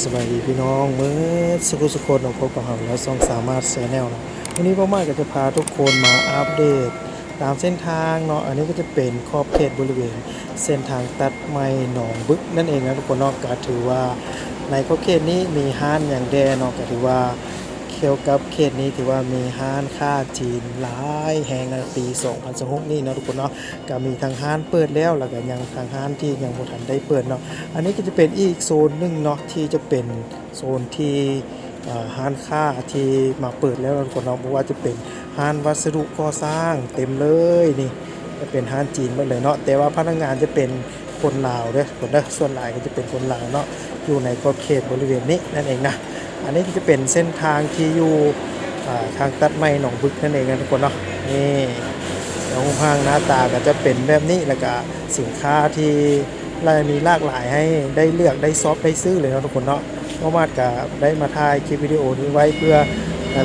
ສະບາຍດີພີ່ນ້ອງເໝິດສຸຂູສຸຄົນເນາະ, ພົບກັບເຮົາແລ້ວ ຊ່ອງສາມາດແຊນແນວເນາະ. ມື້ນີ້ບ່າວມາດກໍຈະພາທຸກຄົນມາອັບເດດຕາມເສັ້ນທາງເນາະ. ອັນນີ້ກໍຈະເປັນຂອບເຂດບໍລິເວນເສັ້ນທາງຕັດໃໝ່ໜອງບຶກນັ້ນເອງນະທຸກຄົນເນາະ. ກໍຖືວ່າໃນຂອບເຂດນີ້ມີຮ້ານຫຍັງແດ່ເນາະ, ກໍຖືວ່າກ່ຽວກັບເຂດນີ້ຖືວ່າມີຮ້ານຄ້າຈີນຫຼາຍແຮງໃນປີສອງພັນຊາວຫົກນີ້ເນາະທຸກຄົນເນາະ. ກໍມີທັງຮ້ານເປີດແລ້ວ ແລ້ວກໍຍັງທັງຮ້ານທີ່ຍັງບໍ່ທັນໄດ້ເປີດເນາະ. ອັນນີ້ກໍຈະເປັນອີກໂຊນໜຶ່ງເນາະ ທີ່ຈະເປັນໂຊນທີ່ ເອີ ຮ້ານຄ້າທີ່ມາເປີດແລ້ວເນາະທຸກຄົນເນາະ. ບໍ່ວ່າຈະເປັນຮ້ານວັດສະດຸກໍ່ສ້າງເຕັມເລີຍ, ນີ້ຈະເປັນຮ້ານຈີນໝົດເລີຍເນາະ, ແຕ່ວ່າພະນັກງານຈະເປັນຄົນລາວເດີທຸກຄົນເດີ, ສ່ວນຫຼາຍກໍຈະເປັນຄົນລາວເນາະ ຢູ່ໃນຂອບເຂດບໍລິເວນນີ້ນັ້ນເອງນະ. ອັນນີ້ກໍຈະເປັນເສັ້ນທາງທີ່ຢູ່ ເອີ ທາງຕັດໃໝ່ໜອງບຶກນັ້ນເອງນະທຸກຄົນເນາະ. ນີ້ ແລ້ວຮູບຮ່າງໜ້າຕາກໍຈະເປັນແບບນີ້, ແລ້ວກໍສິນຄ້າທີ່ຫຼາຍ ມີຫຼາກຫຼາຍໃຫ້ໄດ້ເລືອກ ໄດ້ຊອບ ໄດ້ຊື້ເລີຍເນາະທຸກຄົນເນາະ. ບ່າວມາດກໍໄດ້ມາຖ່າຍຄລິບວິດີໂອນີ້ໄວ້ເພື່ອ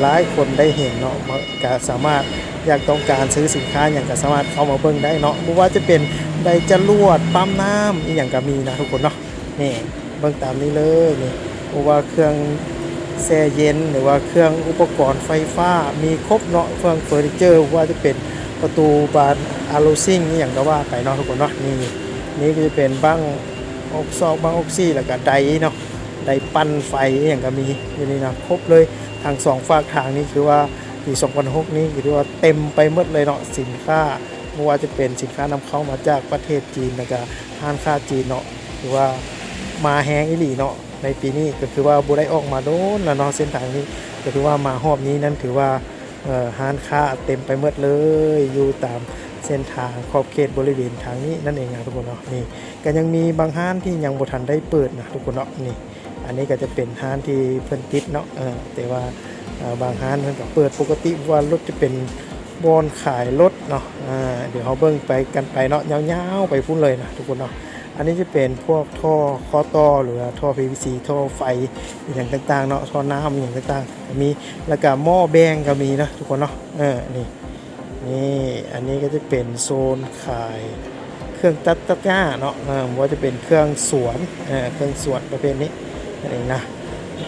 ຫຼາຍໆຄົນໄດ້ເຫັນເນາະ, ກໍສາມາດ ຢາກຕ້ອງການຊື້ສິນຄ້າຫຍັງກໍສາມາດເຂົ້າມາເບິ່ງໄດ້ເນາະ. ບໍ່ວ່າຈະເປັນໄດຈະລວດ, ປ້ຳນ້ຳ ອີ່ຫຍັງກໍມີນະທຸກຄົນເນາະ. ນີ້ ເບິ່ງຕາມນີ້ເລີຍນີ້, ບໍ່ວ່າເຄື່ອງແຊ່ເຢັນ ຫຼືວ່າເຄື່ອງອຸປະກອນໄຟຟ້າ ມີຄົບເນາະ, ເຄື່ອງເຟີນິເຈີ ບໍ່ວ່າຈະເປັນປະຕູບານ ອາໂລຊິງ ອີ່ຫຍັງກໍວ່າໄປເນາະທຸກຄົນເນາະ. ນີ້ ນີ້ກໍຈະເປັນບັ້ງອອກຊອກ ບັ້ງອອກສີ ແລ້ວກໍໄດເນາະ, ໄດປັ່ນໄຟອີ່ຫຍັງກໍມີຢູ່ນີ້ນະ, ຄົບເລີຍ. ທັງສອງຟາກທາງນີ້ຄືວ່າປີສອງພັນຫົກນີ້ຖືວ່າເຕັມໄປໝົດເລີຍເນາະ, ສິນຄ້າ ບໍ່ວ່າຈະເປັນສິນຄ້ານຳເຂົ້າມາຈາກປະເທດຈີນ ແລ້ວກະຮ້ານຄ້າຈີນເນາະ, ຖືວ່າມາແຮງອີ່ຫຼີເນາະໃນປີນີ້. ກໍຄືວ່າບໍ່ໄດ້ອອກມາດົນແລ້ວເນາະ ເສັ້ນທາງນີ້, ກໍຖືວ່າມາຮອບນີ້ນັ້ນຖືວ່າ ເອີ ຮ້ານຄ້າເຕັມໄປໝົດເລີຍ ຢູ່ຕາມເສັ້ນທາງຂອບເຂດບໍລິເວນທາງນີ້ນັ້ນເອງນະທຸກຄົນເນາະ. ນີ້ກໍຍັງມີບາງຮ້ານທີ່ຍັງບໍ່ທັນໄດ້ເປີດນະທຸກຄົນເນາະ. ນີ້ ອັນນີ້ກໍຈະເປັນຮ້ານທີ່ເພິ່ນປິດເນາະ, ເອີ ແຕ່ວ່າ ເອີ ບາງຮ້ານເພິ່ນກໍເປີດປົກກະຕິ ເພາະວ່າລົດຈະເປັນບ່ອນຂາຍລົດເນາະ. ເອີ ດຽວເຮົາເບິ່ງໄປກັນໄປເນາະ ຍາວໆໄປພຸ້ນເລີຍນະທຸກຄົນເນາະ. ອັນນີ້ຈະເປັນພວກທໍ່ຂໍ້ຕໍ່ ຫຼືວ່າທໍ່ ພີວີຊີ ທໍ່ໄຟອີ່ຫຍັງຕ່າງໆເນາະ, ທໍ່ນ້ຳອີ່ຫຍັງຕ່າງໆກໍມີ, ແລ້ວກໍໝໍ້ແບງກໍມີນະທຸກຄົນເນາະ. ເອີ ນີ້ ນີ້ ອັນນີ້ກໍຈະເປັນໂຊນຂາຍເຄື່ອງຕັດ ຕັດຫຍ້າເນາະ, ເອີ ບໍ່ວ່າຈະເປັນເຄື່ອງສວນ ເອີ ເຄື່ອງສວນປະເພດນີ້ນັ້ນເອງນະ,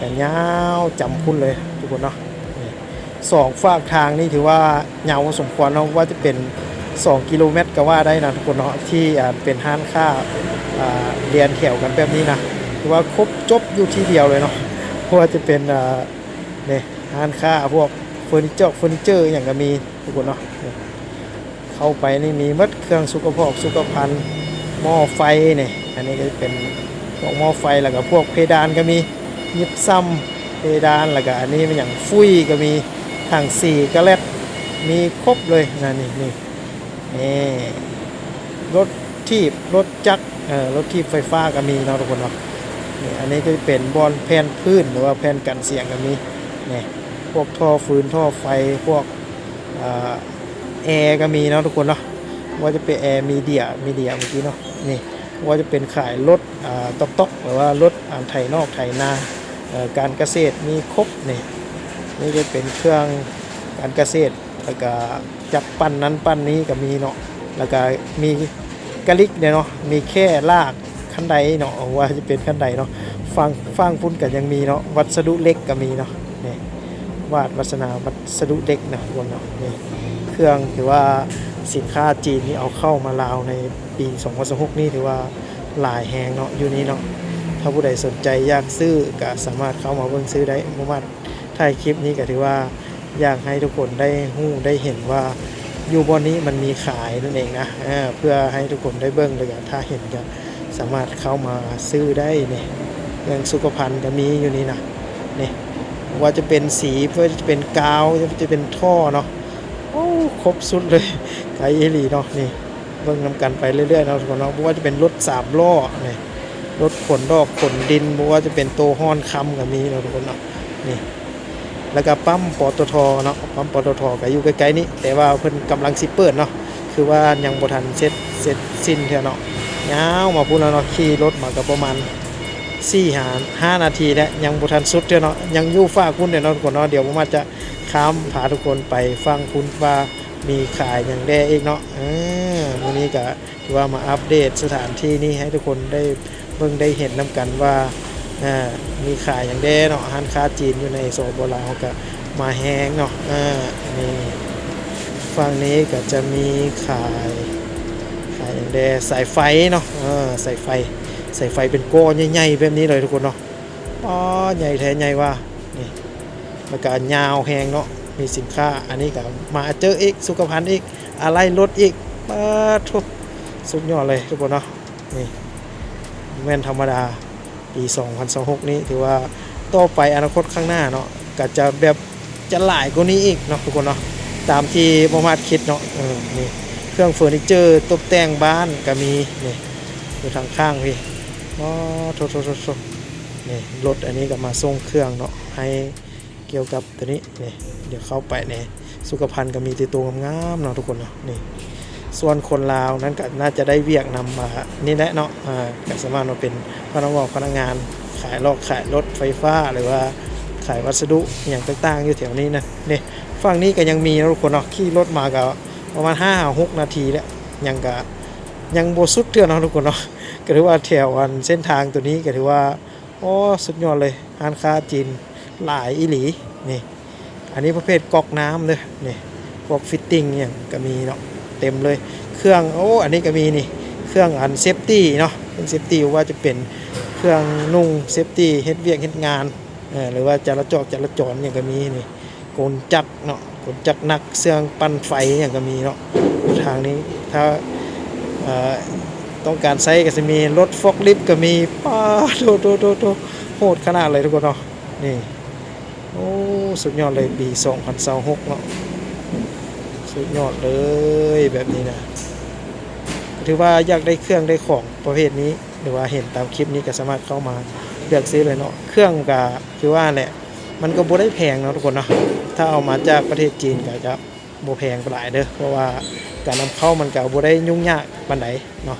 ກໍຍາວຈຳພຸ້ນເລີຍທຸກຄົນເນາະ. ນີ້ ສອງຟາກທາງນີ້ຖືວ່າຍາວພໍສົມຄວນເນາະ, ວ່າຈະເປັນສອງກິໂລແມັດກໍວ່າໄດ້ນະທຸກຄົນເນາະ, ທີ່ ອ່າ ເປັນຮ້ານຄ້າ ອ່າ ລຽນແຖວກັນແບບນີ້ນະ, ຖືວ່າຄົບຈົບຢູ່ທີ່ດຽວເລີຍເນາະ. ບໍ່ວ່າຈະເປັນ ອ່າ ນີ້ ຮ້ານຄ້າພວກເຟີນິເຈີ ເຟີນິເຈີອີ່ຫຍັງກໍມີທຸກຄົນເນາະ. ເຂົ້າໄປນີ້ມີໝົດເຄື່ອງສຸຂະພອກສຸຂະພັນ, ໝໍ້ໄຟນີ້, ອັນນີ້ກໍເປັນພວກໝໍ້ໄຟ ແລ້ວກໍພວກເພດານກໍມີ, ຢິບຊຳເພດານ, ແລ້ວກໍອັນນີ້ແມ່ນຫຍັງ ຟຸ້ຍກໍມີ, ຖັງສີກະແລັດ ມີຄົບເລີຍນະ. ນີ້ ນີ້ ນີ້ ລົດຖີບ ລົດຈັກ ເອີ ລົດຖີບໄຟຟ້າກໍມີເນາະທຸກຄົນເນາະ. ນີ້ ອັນນີ້ກໍຈະເປັນບ່ອນແຜ່ນພື້ນ ຫຼືວ່າແຜ່ນກັນສຽງກໍມີ. ນີ້ ພວກທໍ່ຟືນ ທໍ່ໄຟ ພວກ ເອີ ແອກໍມີເນາະທຸກຄົນເນາະ, ບໍ່ວ່າຈະເປັນແອມີເດຍ ມີເດຍເມື່ອກີ້ເນາະ. ນີ້ ບໍ່ວ່າຈະເປັນຂາຍລົດ ເອີ ຕອກໆ ຫຼືວ່າລົດ ອ່າ ໄຖນອກໄຖນາ ເອີ ການກະເສດມີຄົບ. ນີ້ ນີ້ຈະເປັນເຄື່ອງການກະເສດ ແລ້ວກະຈັກປັ່ນນັ້ນປັ່ນນີ້ກໍມີເນາະ, ແລ້ວກະມີກະລິກເດ້ເນາະ, ມີແຂ້ລາກ ຄັນໄດເນາະ, ວ່າຈະເປັນຄັນໄດເນາະ, ຝັ່ງ ຝັ່ງພຸ້ນກໍຍັງມີເນາະ, ວັດສະດຸເຫຼັກກໍມີເນາະ. ນີ້ ວາດວັດສະນາ ວັດສະດຸເຫຼັກເນາະທຸກຄົນເນາະ. ນີ້ ເຄື່ອງ ຖືວ່າສິນຄ້າຈີນນີ້ເອົາເຂົ້າມາລາວໃນປີສອງພັນຊາວຫົກນີ້ ຖືວ່າຫຼາຍແຮງເນາະ ຢູ່ນີ້ເນາະ. ຖ້າຜູ້ໃດສົນໃຈຢາກຊື້ກໍສາມາດເຂົ້າມາເບິ່ງຊື້ໄດ້. ບໍ່ມາ ທ້າຍຄລິບນີ້ກໍຖືວ່າຢາກໃຫ້ທຸກຄົນໄດ້ຮູ້ໄດ້ເຫັນວ່າ ຢູ່ບ່ອນນີ້ມັນມີຂາຍນັ້ນເອງນະ, ເອີ ເພື່ອໃຫ້ທຸກຄົນໄດ້ເບິ່ງ ແລ້ວກໍຖ້າເຫັນກໍສາມາດເຂົ້າມາຊື້ໄດ້. ນີ້ ເຄື່ອງສຸຂະພັນກໍມີຢູ່ນີ້ນະ. ນີ້ ບໍ່ວ່າຈະເປັນສີ ບໍ່ວ່າຈະເປັນກາວ ບໍ່ວ່າຈະເປັນທໍ່ເນາະ, ໂອ້ ຄົບສຸດເລີຍ, ຂາຍອີ່ຫຼີເນາະ. ນີ້ ເບິ່ງນຳກັນໄປເລື້ອຍໆເນາະທຸກຄົນເນາະ, ບໍ່ວ່າຈະເປັນລົດສາມລໍ້ນີ້, ລົດຂົນດອກຂົນດິນ, ບໍ່ວ່າຈະເປັນໂຕຮ່ອນຄຳກໍມີເນາະທຸກຄົນເນາະ. ນີ້ ແລ້ວກໍປ້ຳ ປຕທ ເນາະ, ປ້ຳ ປຕທ ກໍຢູ່ໃກ້ໆນີ້, ແຕ່ວ່າເພິ່ນກຳລັງຊິເປີດເນາະ, ຄືວ່າຍັງບໍ່ທັນເສັດ ເສັດສິ້ນເທື່ອເນາະ. ຍາວມາພຸ້ນແລ້ວເນາະ, ຂີ່ລົດມາກໍປະມານສີ່ຫາຫ້ານາທີແລ້ວ, ຍັງບໍ່ທັນສຸດເທື່ອເນາະ, ຍັງຢູ່ຟາກພຸ້ນເດີເນາະທຸກຄົນເນາະ. ດຽວບໍ່ມາຈະຂ້າມພາທຸກຄົນໄປຝັ່ງພຸ້ນວ່າ ມີຂາຍຫຍັງແດ່ອີກເນາະ. ເອີ ມື້ນີ້ກະຖືວ່າມາອັບເດດສະຖານທີ່ນີ້ໃຫ້ທຸກຄົນໄດ້ເບິ່ງໄດ້ເຫັນນຳກັນວ່າ ອ່າ ມີຂາຍຫຍັງແດ່ເນາະ ຮ້ານຄ້າຈີນຢູ່ໃນ ສປປ ລາວ ເຮົາກະມາແຮງເນາະ. ອ່າ ນີ້ ຝັ່ງນີ້ກະຈະມີຂາຍ ຂາຍຫຍັງແດ່ ສາຍໄຟເນາະ. ເອີ ສາຍໄຟ ສາຍໄຟເປັນກ້ອນໃຫຍ່ໆແບບນີ້ເລີຍທຸກຄົນເນາະ. ປ້າ ໃຫຍ່ແທ້ໃຫຍ່ວ່າ ນີ້ ແລ້ວກະຍາວແຮງເນາະ. ມີສິນຄ້າ ອັນນີ້ກະມາເຈີອີກ ສຸຂະພັນອີກ ອາໄຫຼ່ລົດອີກ. ປາໂທ້ ສຸດຍອດເລີຍທຸກຄົນເນາະ. ນີ້ ບໍ່ແມ່ນທຳມະດາ ປີສອງພັນຊາວຫົກນີ້ ຖືວ່າຕໍ່ໄປອະນາຄົດຂ້າງໜ້າເນາະ ກະຈະແບບ ຈະຫຼາຍກວ່ານີ້ອີກເນາະທຸກຄົນເນາະ ຕາມທີ່ບໍ່ມາດຄິດເນາະ. ເອີ ນີ້ ເຄື່ອງເຟີນີເຈີຕົບແຕ່ງບ້ານກະມີ ນີ້ ຢູ່ທາງຂ້າງພີ້. ອໍ ໂທ້ໆໆໆ ນີ້ ລົດອັນນີ້ກະມາສົ່ງເຄື່ອງເນາະ ໃຫ້ກ່ຽວກັບ ຕົວນີ້ ນີ້ ດຽວເຂົ້າໄປໃນສຸຂະພັນກະມີແຕ່ໂຕງາມໆເນາະທຸກຄົນເນາະ. ນີ້ ສ່ວນຄົນລາວນັ້ນກະໜ້າຈະໄດ້ວຽກນຳ ອ່າ ນີ້ແຫຼະເນາະ. ອ່າ ກະສາມາດມາເປັນພະນັກງານ ພະນັກງານຂາຍລອກຂາຍລົດໄຟຟ້າ ຫຼືວ່າຂາຍວັດສະດຸອີ່ຫຍັງຕ່າງໆຢູ່ແຖວນີ້ນະ. ນີ້ ຝັ່ງນີ້ກະຍັງມີເນາະທຸກຄົນເນາະ. ຂີ່ລົດມາກະປະມານຫ້າຫົກນາທີແລ້ວ ຍັງກະ ຍັງບໍ່ສຸດເທື່ອເນາະທຸກຄົນເນາະ. ກະຖືວ່າແຖວອັນເສັ້ນທາງໂຕນີ້ກະຖືວ່າ ໂອ້ ສຸດຍອດເລີຍ ຮ້ານຄ້າຈີນຫຼາຍອີ່ຫຼີ. ນີ້ ອັນນີ້ປະເພດກອກນ້ຳເດີ ນີ້ ພວກຟິດຕິງຫຍັງກະມີເນາະ ເຕັມເລີຍ. ເຄື່ອງ ໂອ້ ອັນນີ້ກະມີນີ້ ເຄື່ອງອັນເຊຟຕີເນາະ ເຄື່ອງເຊຟຕີ ບໍ່ວ່າຈະເປັນເຄື່ອງນຸ່ງເຊຟຕີ ເຮັດວຽກເຮັດງານ ເອີ ຫຼືວ່າຈະລາຈອກຈະລາຈອນຫຍັງກະມີນີ້. ກົນຈັກເນາະ ກົນຈັກໜັກ ເຊື່ອງປັ່ນໄຟຫຍັງກະມີເນາະ. ທາງນີ້ຖ້າ ເອີ ຕ້ອງການໃຊ້ກະຊິມີ ລົດຟອກລິບກະມີ. ປາໂທ້ໆໆໆ ໂຫດຂະໜາດເລີຍທຸກຄົນເນາະ. ນີ້ ໂອ້ ສຸດຍອດເລີຍ ປີສອງພັນຊາວຫົກເນາະ. ສຸດຍອດເລີຍແບບນີ້ນະ. ຖືວ່າຢາກໄດ້ເຄື່ອງໄດ້ຂອງປະເພດນີ້ ຫຼືວ່າເຫັນຕາມຄລິບນີ້ກະສາມາດເຂົ້າມາເລືອກຊື້ເລີຍເນາະ. ເຄື່ອງກະຄືວ່າແຫຼະ ມັນກະບໍ່ໄດ້ແພງເນາະທຸກຄົນເນາະ. ຖ້າເອົາມາຈາກປະເທດຈີນກະຈະບໍ່ແພງປານໃດເດີ ເພາະວ່າການນຳເຂົ້າມັນກະບໍ່ໄດ້ຫຍຸ້ງຍາກປານໃດເນາະ.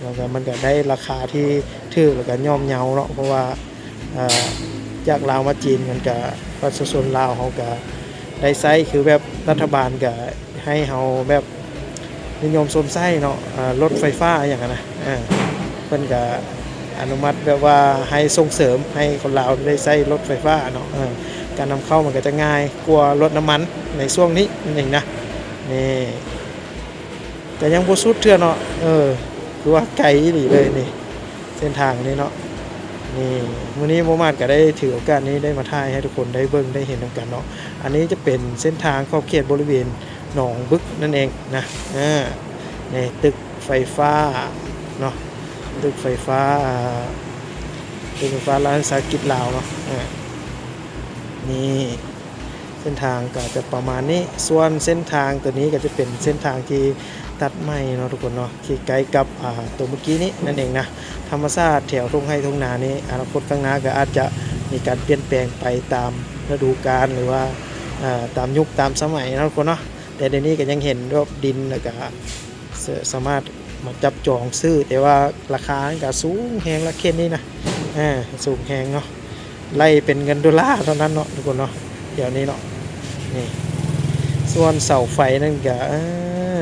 ແລ້ວກະມັນກະໄດ້ລາຄາທີ່ຖືກ ແລ້ວກະຍ່ອມເຍົາເນາະ ເພາະວ່າ ເອີ ຈາກລາວມາຈີນ ມັນກະປະຊາຊົນລາວເຮົາກະໄດ້ໃຊ້ ຄືແບບລັດຖະບານກະໃຫ້ເຮົາແບບນິຍົມຊົມໃຊ້ເນາະ. ເອີ ລົດໄຟຟ້າອີ່ຫຍັງຫັ້ນນະ ເອີ ເພິ່ນກະອະນຸມັດແບບວ່າໃຫ້ສົ່ງເສີມໃຫ້ຄົນລາວໄດ້ໃຊ້ລົດໄຟຟ້າເນາະ. ເອີ ການນຳເຂົ້າມັນກະຈະງ່າຍກວ່າລົດນ້ຳມັນໃນຊ່ວງນີ້ນັ້ນເອງນະ. ນີ້ ກະຍັງບໍ່ສຸດເທື່ອເນາະ. ເອີ ຄືວ່າໄກອີ່ຫຼີເລີຍນີ້ ເສັ້ນທາງນີ້ເນາະ. ນີ້ ມື້ນີ້ບໍ່ມາດກະໄດ້ຖືໂອກາດນີ້ໄດ້ມາຖ່າຍໃຫ້ທຸກຄົນໄດ້ເບິ່ງໄດ້ເຫັນນຳກັນເນາະ. ອັນນີ້ຈະເປັນເສັ້ນທາງຂອບເຂດບໍລິເວນໜອງບຶກນັ້ນເອງນະ. ເອີ ນີ້ ຕຶກໄຟຟ້າເນາະ ຕຶກໄຟຟ້າ ຕຶກໄຟຟ້າລັດວິສາຫະກິດລາວເນາະ. ເອີ ນີ້ ເສັ້ນທາງກະຈະປະມານນີ້. ສ່ວນເສັ້ນທາງໂຕນີ້ກະຈະເປັນເສັ້ນທາງທີ່ຕັດໃໝ່ເນາະທຸກຄົນເນາະ ທີ່ໃກ້ກັບ ອ່າ ໂຕມື້ກີ້ນີ້ນັ້ນເອງນະ. ທຳມະຊາດແຖວທົ່ງໄຮ່ທົ່ງນານີ້ ອະນາຄົດຂ້າງໜ້າກະອາດຈະມີການປ່ຽນແປງໄປຕາມລະດູການ ຫຼືວ່າ ເອີ ຕາມຍຸກຕາມສະໄໝເນາະທຸກຄົນເນາະ. ແຕ່ດຽວນີ້ກະຍັງເຫັນແບບດິນ ແລ້ວກະ ສ- ສາມາດມາຈັບຈອງຊື້ ແຕ່ວ່າລາຄາມັນກະສູງແຮງລະເຂດນີ້ນະ. ເອີ ສູງແຮງເນາະ ໄລ່ເປັນເງິນໂດລາເທົ່ານັ້ນເນາະທຸກຄົນເນາະ ດຽວນີ້ເນາະ. ນີ້ ສ່ວນເສົາໄຟນັ້ນກະ ເອີ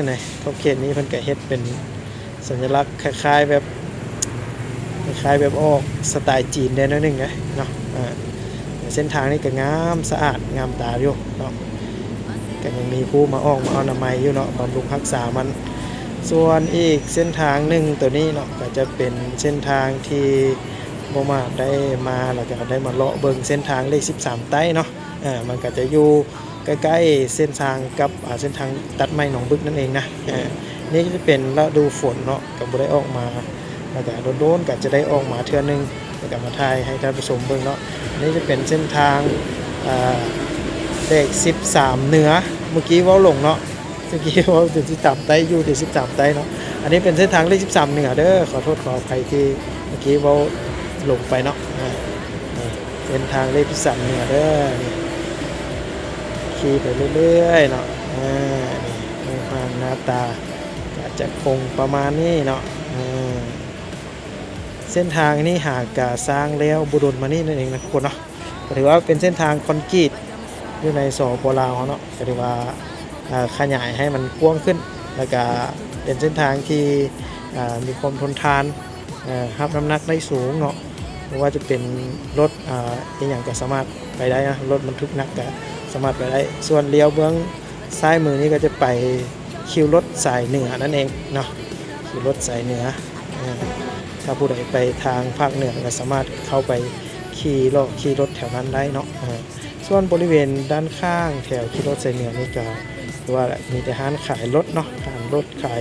ໃນຂອບເຂດນີ້ເພິ່ນກະເຮັດເປັນສັນຍະລັກຄ້າຍໆແບບ ຄ້າຍໆແບບອອກສະໄຕຈີນແດ່ໜ້ອຍໜຶ່ງເນາະ. ເອີ ເສັ້ນທາງນີ້ກະງາມສະອາດງາມຕາຢູ່ເນາະ ກະຍັງມີຜູ້ມາອອກມາອະນາໄມຢູ່ເນາະ ບຳລຸງຮັກສາມັນ. ສ່ວນອີກເສັ້ນທາງໜຶ່ງໂຕນີ້ເນາະ ກະຈະເປັນເສັ້ນທາງທີ່ບໍ່ມາດໄດ້ມາ ແລ້ວກະໄດ້ມາເລາະເບິ່ງເສັ້ນທາງເລກສິບສາມໃຕ້ເນາະ. ເອີ ມັນກະຈະຢູ່ໃກ້ໆເສັ້ນທາງກັບ ອ່າ ເສັ້ນທາງຕັດໃໝ່ໜອງບຶກນັ້ນເອງນະ. ເອີ ນີ້ກະຈະເປັນລະດູຝົນເນາະ ກະບໍ່ໄດ້ອອກມາ ແລ້ວກະດົນໆກະຈະໄດ້ອອກມາເທື່ອໜຶ່ງ ແລ້ວກະມາຖ່າຍໃຫ້ທ່ານຜູ້ຊົມເບິ່ງເນາະ. ອັນນີ້ຈະເປັນເສັ້ນທາງ ເອີ ເລກສິບສາມເໜືອ ມື້ກີ້ເວົ້າຫຼົງເນາະ ມື້ກີ້ເວົ້າເປັນສິບສາມໃຕ້ ຢູ່ແຕ່ສິບສາມໃຕ້ເນາະ. ອັນນີ້ເປັນເສັ້ນທາງເລກສິບສາມເໜືອເດີ ຂໍໂທດຂໍອະໄພທີ່ມື້ກີ້ເວົ້າຫຼົງໄປເນາະ. ເອີ ນີ້ເສັ້ນທາງເລກສິບສາມເໜືອເດີ ນີ້ ຂີ່ໄປເລື້ອຍໆເນາະ. ເອີ ນີ້ຮູບຮ່າງໜ້າຕາກະຈະຄົງປະມານນີ້ເນາະ. ເອີ ເສັ້ນທາງນີ້ຫາກະສ້າງແລ້ວບໍ່ດົນມານີ້ນັ້ນເອງນະທຸກຄົນເນາະ. ກະຖືວ່າເປັນເສັ້ນທາງຄອນກຣີດຢູ່ໃນ ສປປ ລາວເຮົາເນາະ ກະຖືວ່າ ເອີ ຂະຫຍາຍໃຫ້ມັນກວ້າງຂຶ້ນ ແລ້ວກະເປັນເສັ້ນທາງທີ່ ເອີ ມີຄວາມທົນທານ ເອີ ຮັບນ້ຳໜັກໄດ້ສູງເນາະ. ບໍ່ວ່າຈະເປັນລົດ ອ່າ ອີ່ຫຍັງກໍສາມາດໄປໄດ້ນະ, ລົດບັນທຸກໜັກກໍສາມາດໄປໄດ້. ສ່ວນລ້ຽວເບື້ອງຊ້າຍມືນີ້ກໍຈະໄປຄິວລົດສາຍເໜືອນັ້ນເອງເນາະ, ຄິວລົດສາຍເໜືອ. ເອີ ຖ້າຜູ້ໃດໄປທາງພາກເໜືອກໍສາມາດເຂົ້າໄປຂີ່ເລາະຂີ່ລົດແຖວນັ້ນໄດ້ເນາະ. ເອີ ສ່ວນບໍລິເວນດ້ານຂ້າງແຖວຂີ່ລົດສາຍເໜືອນີ້ກໍ ຄືວ່າແຫຼະ ມີແຕ່ຮ້ານຂາຍລົດເນາະ, ຮ້ານລົດຂາຍ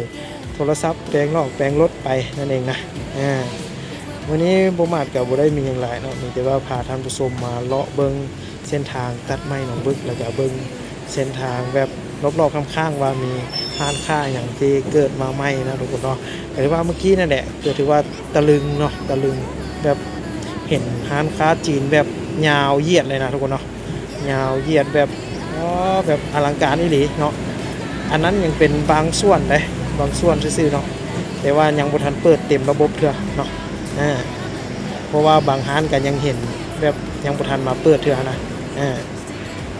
ໂທລະສັບ, ແປງນອກແປງລົດໄປນັ້ນເອງນະ. ເອີ ມື້ນີ້ບໍ່ມາດກໍບໍ່ໄດ້ມີຫຍັງຫຼາຍເນາະ, ມີແຕ່ວ່າພາທ່ານຜູ້ຊົມມາເລາະເບິ່ງເສັ້ນທາງຕັດໄມ້ໜອງບຶກ ແລ້ວກໍເບິ່ງເສັ້ນທາງແບບລອບໆຂ້າງໆ ວ່າມີຮ້ານຄ້າຫຍັງທີ່ເກີດມາໃໝ່ນະທຸກຄົນເນາະ. ກໍຖືວ່າມື້ກີ້ນັ້ນແຫຼະ ກໍຖືວ່າຕະລຶງເນາະ, ຕະລຶງ ແບບເຫັນຮ້ານຄ້າຈີນແບບຍາວຢຽດເລີຍນະທຸກຄົນເນາະ. ຍາວຢຽດແບບ ອໍ ແບບອະລັງການອີ່ຫຼີເນາະ. ອັນນັ້ນຍັງເປັນບາງສ່ວນເດ້, ບາງສ່ວນຊື່ໆເນາະ, ແຕ່ວ່າຍັງບໍ່ທັນເປີດເຕັມລະບົບເທື່ອເນາະ. ເອີ ເພາະວ່າບາງຮ້ານກໍຍັງເຫັນແບບຍັງບໍ່ທັນມາເປີດເທື່ອນະ. ເອີ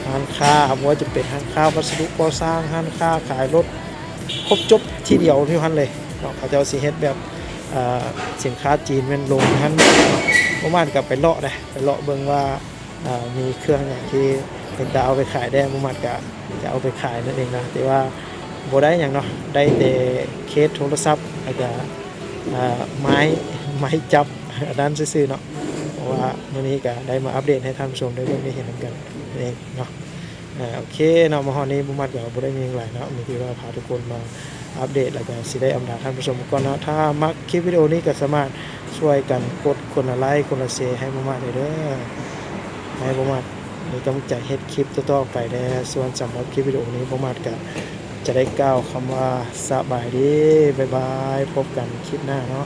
ຮ້ານຄ້າ ບໍ່ວ່າຈະເປັນຮ້ານຄ້າວັດສະດຸກໍ່ສ້າງ, ຮ້ານຄ້າຂາຍລົດ, ຄົບຈົບທີ່ດຽວຢູ່ຫັ້ນເລີຍເນາະ. ເຂົາເຈົ້າຊິເຮັດແບບ ເອີ ສິນຄ້າຈີນແມ່ນລົງຢູ່ຫັ້ນເນາະ. ປະມານກໍໄປເລາະເດ້, ໄປເລາະເບິ່ງວ່າ ອ່າ ມີເຄື່ອງຫຍັງທີ່ເປັນຕາເອົາໄປຂາຍແດ່, ບໍ່ມັດກະຈະເອົາໄປຂາຍນັ້ນເອງນະ. ແຕ່ວ່າບໍ່ໄດ້ຫຍັງເນາະ, ໄດ້ແຕ່ເຄສໂທລະສັບ ແລ້ວກະ ອ່າ ໄມ້ ໄມ້ຈັບອັນນັ້ນຊື່ໆເນາະ. ເພາະວ່າມື້ນີ້ກະໄດ້ມາອັບເດດໃຫ້ທ່ານຜູ້ຊົມໄດ້ເບິ່ງໄດ້ເຫັນນຳກັນນັ້ນເອງເນາະ. ອ່າ ໂອເຄເນາະ, ມາຮອດນີ້ບໍ່ມັດກໍບໍ່ໄດ້ມີຫຍັງຫຼາຍເນາະ, ມີທີ່ວ່າພາທຸກຄົນມາອັບເດດ ແລ້ວກໍຊິໄດ້ອຳລາທ່ານຜູ້ຊົມກ່ອນເນາະ. ຖ້າມັກຄລິບວິດີໂອນີ້ກໍສາມາດຊ່ວຍກັນກົດຄົນລະໄລ ຄົນລະແຊໃຫ້ບໍ່ມັດເດີ, ໃຫ້ບໍ່ມັດມີກຳລັງໃຈເຮັດຄລິບຕໍ່ໆໄປແດ່. ສ່ວນສຳລັບຄລິບວິດີໂອນີ້ ບໍ່ມັດກໍຈະໄດ້ກ່າວຄຳວ່າສະບາຍດີ, ບາຍບາຍ, ພົບກັນຄລິບໜ້າເນາະ.